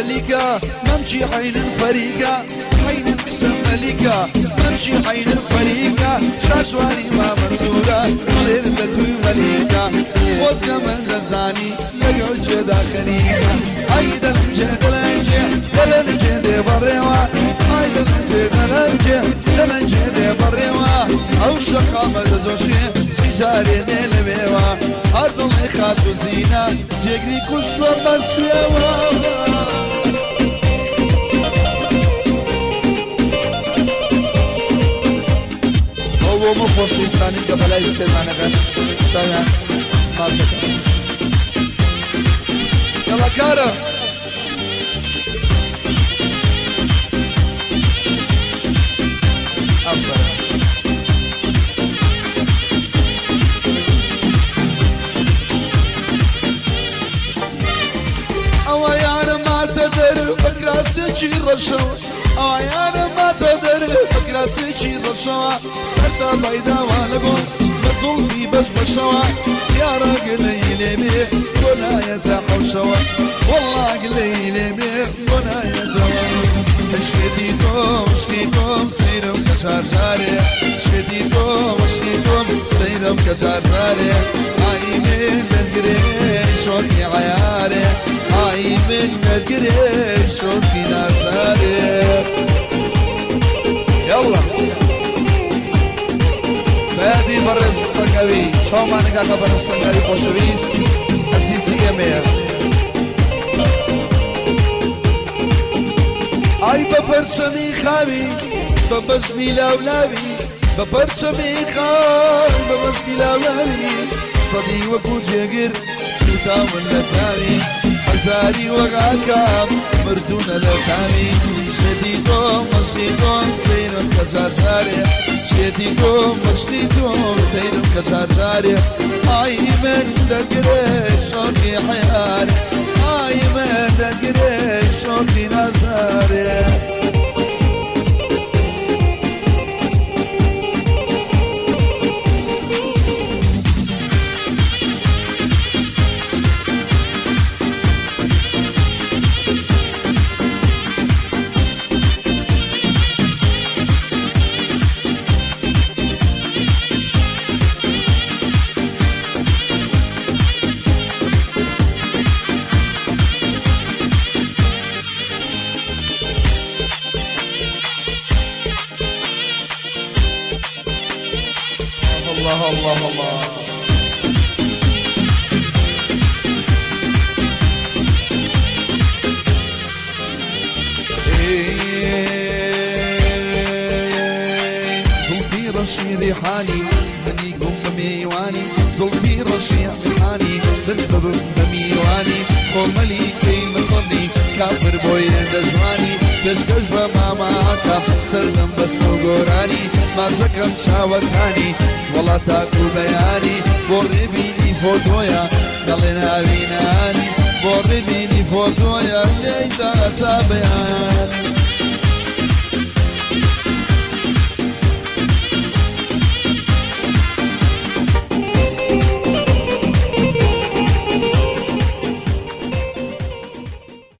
مەلیکە مەمچی عەینن فەریکە عەینن کچە مەلیکە مەمچی عەینن فەریکە شاژوانی مامە سوورە دڵێن لە توی مەلیکە خۆزگە من دەزانی لەگەڵ جێدا خەریکە ئای دەلنجێ دەلنجێ دەلنجێ دێ بەڕێوە ئای دەلنجێ دەلنجێ دەلنجێ دێ بەڕێوە ئەو شەقامە دەدۆشێ چی جارێ دێ لەوێوە هەر دڵێ خاتوو زینە جێگری کوشتوە بەسوێوە. ئەو بۆ مە خۆشەویستانی کە بەلای سێمانەکەن چاویان ماچ دەکەن. یەڵا کارە. ئافەرم. ئەوە یارە ماتە دەر بە کراسێکی ڕەشەوە ئەوە یارە ماتە دەر بە کراسێکی ڕەشەوە سەرتا بایداوە لە گۆڵ بە زوڵفی بەش بەشەوە یارە گلەی لێ بێ بۆ نایەتە حەوشەوە وەڵڵا گلەی لێ بێ بۆ نایەتەوە شێتی تۆم عشقی تۆم سەیرم کە جار جارێ شێتی تۆم عشقی تۆم سەیرم کە جار جارێ ئای من دەتگرێ شۆخی عەیارێ ئای من دەتگرێ شۆخی نازدارێ یاڵڵا بەیادی بەڕێز سەنگاوی چاومان نەگاتە بەڕێز سەنگاوی خۆشەویست ئەزیزی ئێمەیە. ئای بە پەرچەمی خاوی بە بەزمی لاولاوی بە پەرچەمی خاوی بە بەزمی لاولاوی سەدی وەکو جێگر سوتاون لە تاوی هەزاری وەک ئاکام مردوونە لە تاوی شێتی تۆم مەشقی تۆم سەیرم کە جار جارێ شێتی تۆم مەشقی تۆم سەیرم کە جار جارێ ئای من دەگرێ شۆخی حەیارێ ئای من دەگرێ شۆخی نازارێ. الله الله الله. زوڵفی ڕەشی ڕیحانی منی گوم بە میوانی زوڵفی ڕەشی ڕیحانی من ببم بە میوانی خۆ مەلیکەی مەسەنی کافر بۆی دەژوانی پێشکەش بە ماماکەم سەردەم بەسە و گۆرانی ماچەکەم چاوەکانی وەڵا تاکو بەیانی بۆ ڕێبینی فۆتۆیە دەڵێ ناوی نانی بۆ ڕێبینی فۆتۆیە لێیدا تا بەیان.